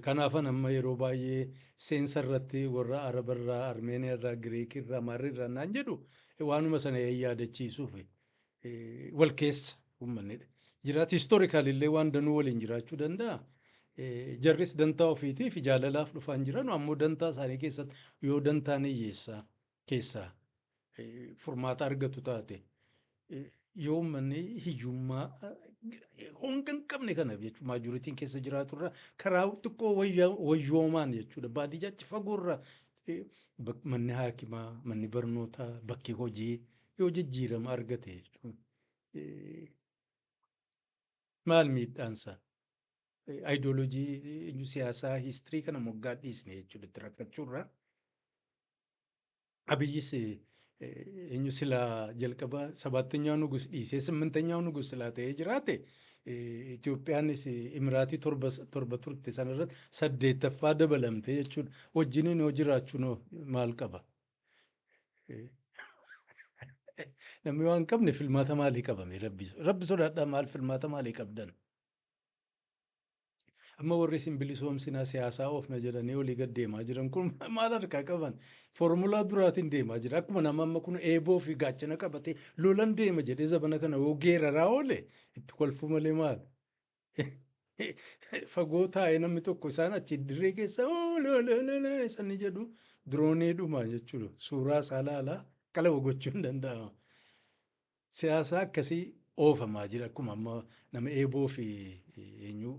Speaker 1: Kanaafan amma yeroo baay'ee seensa irratti warra Arabarraa, Armeeniyaarraa, Giriikirraa, Maarriirraa naan jedhu waanuma sana yaadachiisuuf wal keessa uummanni jiraata. Historical illee waan danuu waliin jiraachuu danda'a. Jarris dantaa ofiitii fi jaalalaaf dhufaan jiran, ammoo dantaa isaanii keessatti yoo dantaan hiyyeessaa keessaa furmaata argatu taate, yoo uummanni hiyyummaa honga hin qabne kana jechuudha majorityn keessa jiraaturra karaa xiqqoo wayyoomaan jechuudha, baadiyyaatti fagoorra manni haakimaa, manni barnootaa, bakki hojii yoo jijjiirama argate jechuudha. Maal miidhaansaa? Ayidooloojii siyaasaa history kana moggaa dhiisne jechuudha itti rakkachuurra. Abiyyis eenyu silaa jalqaba ሰባተኛው ንጉስ dhiisee ስምንተኛው ንጉስ silaa ta'ee jiraate, Itoophiyaanis Imiraatii torba turte sanarratti saddeettaffaa dabalamte jechuudha. Wajjiniin yoo jiraachuun maal qaba? Namni waan qabne filmaata maalii qabame? Rabbi sodaadhaa, maal filmaata maalii qabdan? Amma warri isin bilisoomsinaa siyaasaa oofna jedhanii olii gad deemaa jiran kun maal harkaa qaban? Foormulaa duraatiin deemaa jira. Akkuma nama amma kun eeboo fi gaachana qabatee lolan deema jedhee zabana kana yoo geeraraa oole itti kolfuu malee maal? Fagoo taa'ee namni tokko isaan achi dirree keessa oole sanni jedhu diroonii dhuma jechuudha. Suuraa isaa laalaa qalama gochuu hin danda'ama. Siyaasa akkasii oofamaa jira, akkuma amma nama eeboo fi eenyu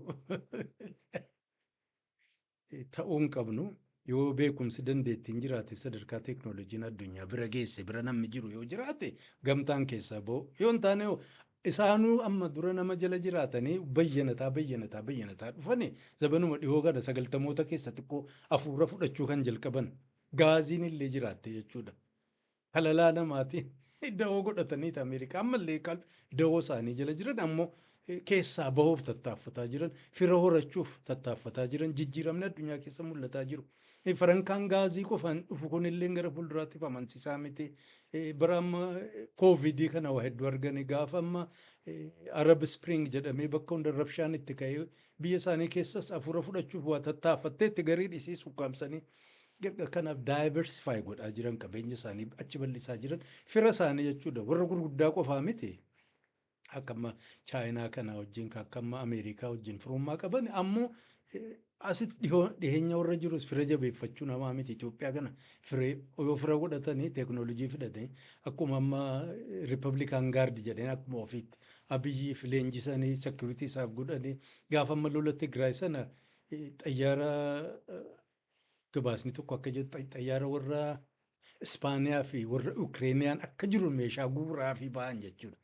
Speaker 1: ta'uu hin qabnu. Yoo beekumsi dandeettiin jiraate, sadarkaa teeknooloojiin addunyaa bira geesse bira namni jiru yoo jiraate, gamtaan keessaa ba'u. Yoo hin taane, isaanuu amma dura nama jala jiraatanii bayyanataa bayyanataa bayyanataa dhufanii zabanuma dhihoo kana 90moota keessa xiqqoo hafuura fudhachuu kan jalqaban gaaziin illee jiraatte jechuudha. Halalaa namaatiin dawoo godhataniiti Ameerikaa ammallee dawoo isaanii jala jiran, ammoo keessaa bahuuf tattaaffataa jiran, fira horachuuf tattaaffataa jiran, jijjiiramni addunyaa keessa mul'ataa jiru. Farankaan gaazii qofaan dhufu kunillee gara fuulduraatti amansiisaa miti. Bara amma koovidii kana waa hedduu argani. Gaafa amma Arab Spring jedhamee bakka hunda rabshaan itti ka'ee, biyya isaanii keessas hafuura fudhachuuf waa tattaaffattee itti garii dhisii sukkaamsanii. Kanaaf diversify godhaa jiran, qabeenya isaanii achi bal'isaa jiran, fira isaanii jechuudha, warra gurguddaa qofaa miti. Akka amma Chaayinaa kana wajjin, akka amma Ameerikaa wajjin firummaa qaban ammoo Asitti dhiheenya warra jirus fira jabeeffachuu namaa miti. Itoophiyaa kana yoo fira godhatanii teekinooloojii fidhatanii akkuma amma Republican Guard jedhanii akkuma ofiitti Abiyyiif leenjisanii security isaaf godhanii, gaafa amma lola Tigraay sana xayyaara, gabaasni tokko akka jedhu, xayyaara warra Ispaaniyaa fi warra Ukireeniyaan akka jiru meeshaa guuraa fi ba'an jechuudha.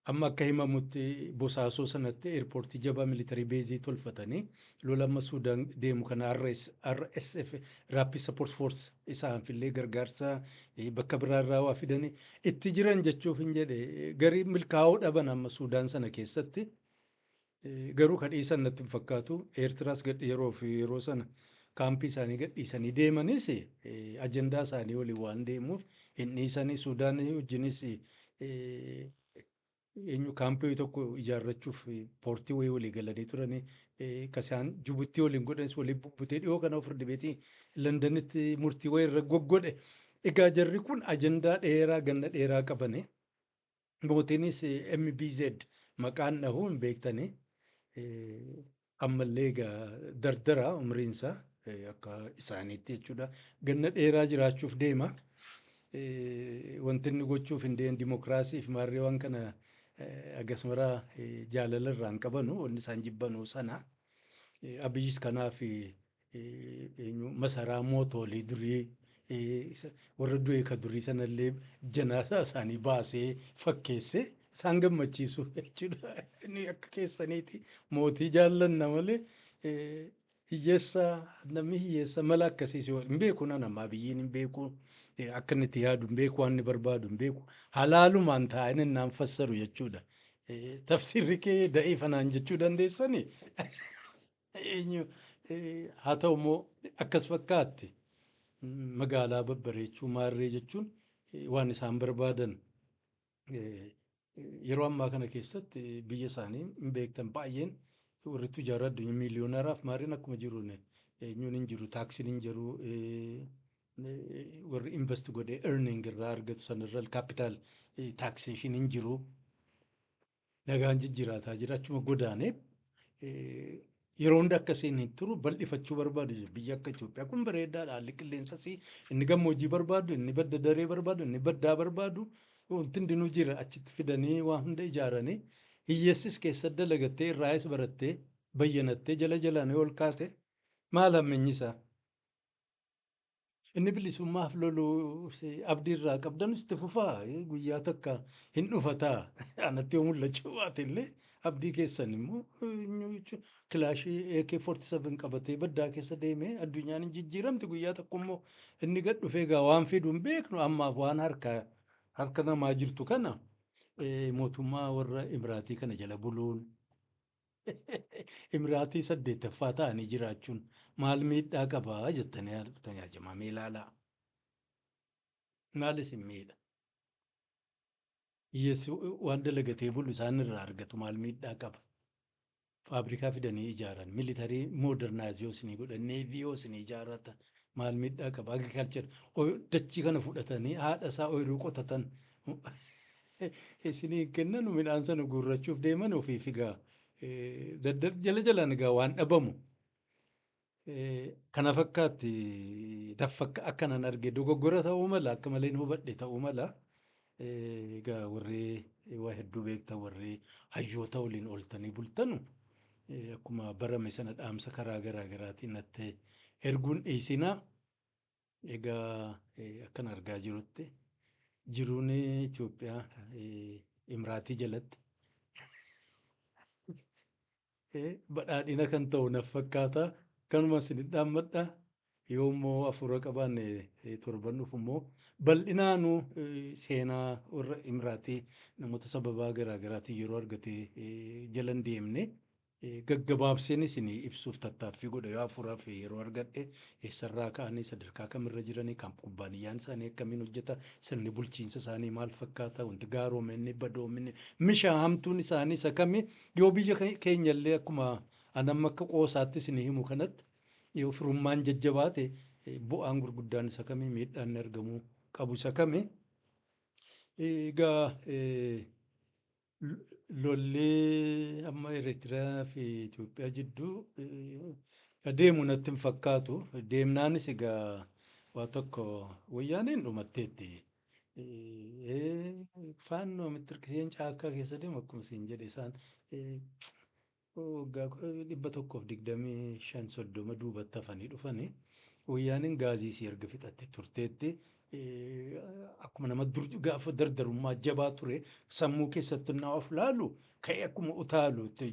Speaker 1: Amma akka himamutti Bosaasoo sanatti airportii jabaa military base tolfatanii lola amma Suudaan deemu kana RSF, Rapid Support Force, isaanillee gargaarsa bakka biraarraa waa fidanii itti jiran jechuuf hin jedhe. Garii milkaa'uu dhaban amma Suudaan sana keessatti, garuu kan dhiisan natti hin fakkaatu. Eertiraas yeroo fi yeroo sana kaampii isaanii gadhiisanii deemanis ajandaa isaanii waliin waan deemuuf hin dhiisanii. Suudaan wajjinis eenyu kaampii tokko ijaarrachuuf poortii wayii walii galanii turanii, kasaan Jibuttii waliin godhanis waliin bubbutee dhiyoo kana firdi beetii Londonitti murtii wayii irra goggodhe. Egaa jarri kun ajandaa dheeraa ganna dheeraa qabani. Mootiinis MBZ maqaan dhahuu hin beektanii. Ammallee egaa dardara umriinsaa akka isaaniitti jechuudha. Ganna dheeraa jiraachuuf deema. Wanti inni gochuuf hin deemne dimokiraasii fi maarree waan kana akkasumara jaalala irraa hin qabanu, wanni isaan jibbanu sana. Abiyyis kanaaf masaraa mootolii durii warra du'e ka durii sanallee janaasaa isaanii baasee fakkeessee isaan gammachiisu jechuudha. Inni akka keessaniiti mootii jaallanna malee hiyyeessa, namni hiyyeessa mala akkasii hin beeku. Nan amma Abiyyiin hin beeku, akka inni itti yaadu hin beeku, waan inni barbaadu hin beeku, halaalumaan taa'anii innaan fassaru jechuudha. Tafsirri kee da'ii fanaan jechuu dandeessani. Eenyu haa ta'u immoo akkas fakkaatti. Magaalaa babbareechuu maarree jechuun waan isaan barbaadan. Yeroo ammaa kana keessatti biyya isaanii hin beektan, baay'een warri tujaara addunyaa miiliyoonaraaf maarreen akkuma jiru eenyuun hin jiru, taaksiin hin jiru, warri invest godhee earning irraa argatu sanarra capital taxation hin jiru. Nagaan jijjiiraataa jira, achuma godaanee yeroo hunda akkasiin hin turu, bal'ifachuu barbaadu. Biyya akka Itoophiyaa kun bareedaadha. Haalli qilleensas inni gammoojjii barbaadu, inni badda daree barbaadu, inni baddaa barbaadu, wanti hundinuu jira. Achitti fidanii waa hunda ijaaranii hiyyeessis keessa dalagattee irraayis barattee bayyanattee jala jalaan yoo ol kaate maal hammeenyi isaa? Inni bilisummaaf lolu abdii irraa qabdanus itti fufaa, guyyaa takka hin dhufataa. Anatti yoo mul'achuu baate illee abdii keessan immoo kilaashii AK-47 qabatee baddaa keessa deemee addunyaan hin jijjiiramti. Guyyaa tokko immoo inni gad dhufee egaa waan fidu hin beeknu. Ammaaf waan harka namaa jirtu kana mootummaa warra Imiraatii kana jala buluun, Imiraatii saddeettaffaa ta'anii jiraachuun maal miidhaa qabaa jettanii tajaajamamee ilaalaa. Maal isin miidha? Hiyyeessi waan dalagatee bulu isaan irraa argatu maal miidhaa qaba? Faabrikaa fidanii ijaaran, military modernize yoo isinii godhan, navy yoo isinii ijaarratan maal miidhaa qaba? Agriculture dachii kana fudhatanii haadha isaa ooyiruu qotatan isinii kennan, midhaan sana guurrachuuf deeman ofiif egaa jala jalaan egaa waan dhabamu. Kana fakkaatti daffa akkanan arge. Dogoggora ta'uu mala, akka malee hubadhe ta'uu mala. Egaa warri waa hedduu beektan, warri hayyoota waliin ooltanii bultanu, akkuma barame sana dhaamsa karaa garaa garaatiin natti erguun dhiisinaa. Egaa akkan argaa jirutti jiruun Itoophiyaa Imiraatii jalatti badhaadhina kan ta'u naf fakkaata. Kanuma isinitti dhaammadha. Yoo immoo hafuura qabaanne torban dhufu immoo bal'inaanuu seenaa warra Imiraatii namoota sababaa garaa garaatiin yeroo argate jala hin deemne gaggabaabseen isinii ibsuuf tattaaffii godha yoo hafuuraa fi yeroo argadhe. Eessarraa ka'anii sadarkaa kamirra jiranii, kan kubbaaniyyaan isaanii akkamiin hojjeta, sirni bulchiinsa isaanii maal fakkaata, wanti gaaroominni badoominni mishaa hamtuun isaanii isa kami, yoo biyya keenyallee akkuma anamma akka qoosaatti isinii himu kanatti yoo firummaan jajjabaate bu'aan gurguddaan isa kami, miidhaan argamuu qabu isa kami. Egaa Lolli amma Eritiriyaa fi Itoophiyaa jidduu ka deemu natti hin fakkaatu. Deemnaanis egaa waa tokko Wayyaaneen dhumatteetti. Faannoo mittirqiseen caakkaa keessa deemu akkuma siin jedhe isaan waggaa 125 30 duubatti hafanii dhufanii. Wayyaaneen gaazii isii erga fixatte turteetti. Akkuma nama dur gaafa dardarummaa jabaa ture sammuu keessatti naa of laalu ka'ee akkuma utaalu itti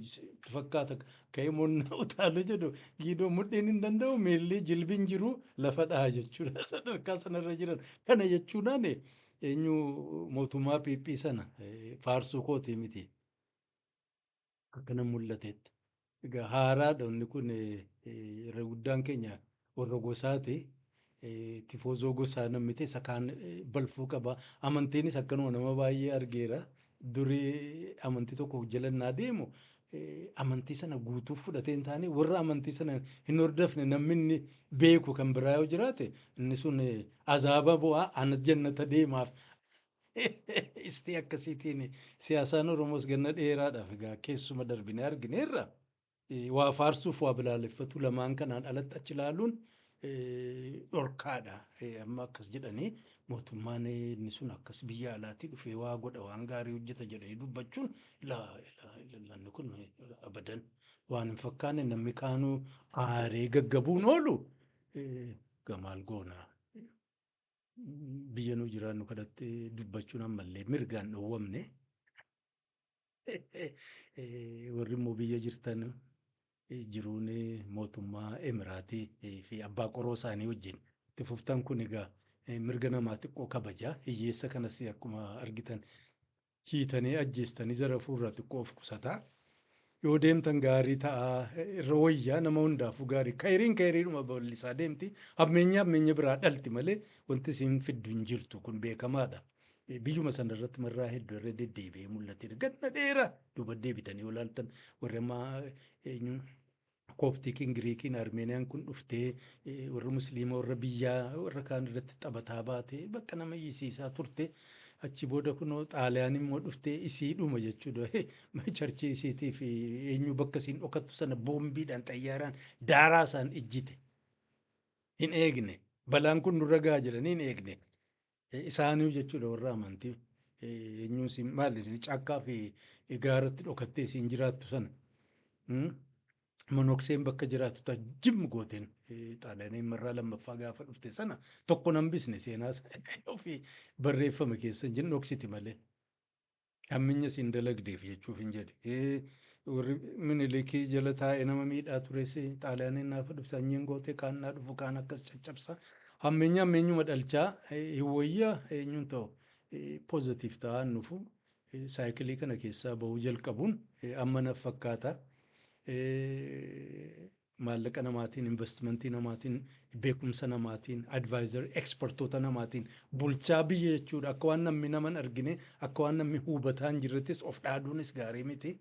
Speaker 1: fakkaata. Ka'ee monnaa utaalu jedhu giidoo mudhiin hin danda'u, miilli jilbiin jiru lafa dhaha jechuudha sadarkaa sanarra jiran. Kana jechuudhaan eenyu mootummaa PP sana faarsuu kootii miti. Akkana mul'atetti. Egaa haaraadha wanni kun, irra guddaan keenya warra gosaati. Tifoozoo gosaa namni ta'e isa kaan balfuu qaba. Amantiinis akkanuma nama baay'ee argeera. Durii amantii tokko jalannaa deemu amantii sana guutuu fudhatee hin taane, warra amantii sana hin hordofne namni inni beeku kan biraa yoo jiraate inni sun azaaba bu'aa, ana jannata deemaaf. Istii akkasiitiin siyaasaan Oromoos ganna dheeraadhaaf egaa keessuma darbinee argineerra. Waa faarsuuf waa bilaaleffatu lamaan kanaan alatti achi ilaaluun dhorkaadha. Amma akkas jedhanii mootummaan inni sun akkas biyya alaatii dhufee waa godha, waan gaarii hojjeta jedhanii dubbachuun, laa ilaaha illallah, inni kun abadan waan hin fakkaanne. Namni kaanuu aaree gaggabuun oolu gamaal goona. Biyya nu jiraannu kanatti dubbachuun ammallee mirgaan dhowwamne. Warri immoo biyya jirtan jiruun mootummaa Emiraatii fi abbaa qoroo isaanii wajjin itti fuftan kun egaa mirga namaa xiqqoo kabajaa. Hiyyeessa kanas akkuma argitan hiitanii ajjeestanii zarafuurraa xiqqoo of qusataa. Yoo deemtan gaarii ta'a, irra wayyaa, nama hundaafuu gaarii. Kayriin kayriidhuma bal'isaa deemti. Hammeenya hammeenya biraa dhalti malee wanti isiin fiddu hin jirtu, kun beekamaadha. Biyyuma sana irratti marraa hedduu irra deddeebi'ee mul'atedha. Ganna dheeraa duuba deebitanii yoo ilaaltan warri amma eenyu Kooptikiin, Giriikiin, Armeeniyaan kun dhuftee warra Musliima warra biyyaa warra kaan irratti taphataa baate bakka nama iyyisiisaa turte. Achi booda kunoo Xaaliyaan immoo dhuftee isiidhuma jechuudha. Charchii isiitii fi eenyu bakka isiin dhokattu sana boombiidhaan xayyaaraan daaraa isaan ijjite. Hin eegne. Balaan kun nurra gaha jedhanii hin eegne. Isaanii jechuudha warra amantii. Eenyuun isin maal isin caakkaa fi gaaratti dhokattee isin jiraattu sana. Monokseen bakka jiraattu ta jim gooteen Xaaliyaaniin marraa lammaffaa gaafa dhufte sana tokko nan bisne, seenaa ofii barreeffame keessa hin dhoksiti malee. Hamminya isin dalagdeef jechuuf hin jedhe. Warri Minilikii jala taa'ee nama miidhaa tures Xaaliyaaniin naafa dhufte sanyiin gootee kaan naa dhufu kaan akkas caccabsa. Hammeenya hammeenyuma dhalchaa hin wayyaa, eenyuun ta'u positive ta'aan dhufu saayikilii kana keessaa bahuu jalqabuun amma naf fakkaata. Maallaqa namaatiin, investimentii namaatiin, beekumsa namaatiin, advisor expertoota namaatiin bulchaa biyya jechuudha. Akka waan namni naman argine, akka waan namni hubataa hin jirrettis of dhaaduunis gaarii miti.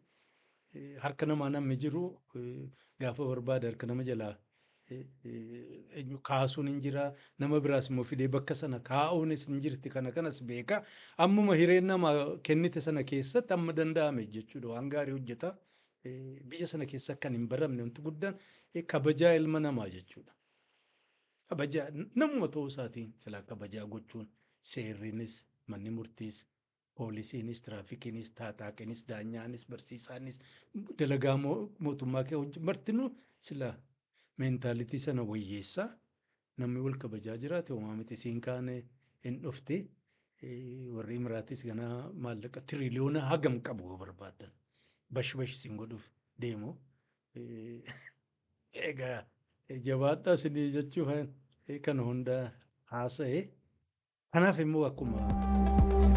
Speaker 1: Harka namaa namni jiru gaafa barbaade harka nama jalaa eenyu kaasuun hin jira. Nama biraas immoo fidee bakka sana kaa'uunis hin jirti. Kana kanas beeka. Ammuma hireen nama kennite sana keessatti amma danda'ame jechuudha. Waan gaarii hojjeta. Biyya sana keessa kan hin baramne wanti guddaan kabajaa ilma namaa jechuudha. Kabajaa namuma ta'uu isaatiin silaa kabajaa gochuun seerriinis, manni murtiis, poolisiinis, tiraafikiinis, taataaqiinis, daanyaanis, barsiisaanis, dalagaa mootummaa kee hojii martinuu silaa mentality sana wayyeessaa namni wal kabajaa jiraate homaa miti, isiin kaane hin dhufti. Warri Imiraatis ganaa maallaqa tiriliyoona hagam qabu yoo barbaadan bash bash isin godhuuf deemu. Egaa jabaadhaa isinii jechuuf kana hunda haasa'e. Kanaaf immoo akkuma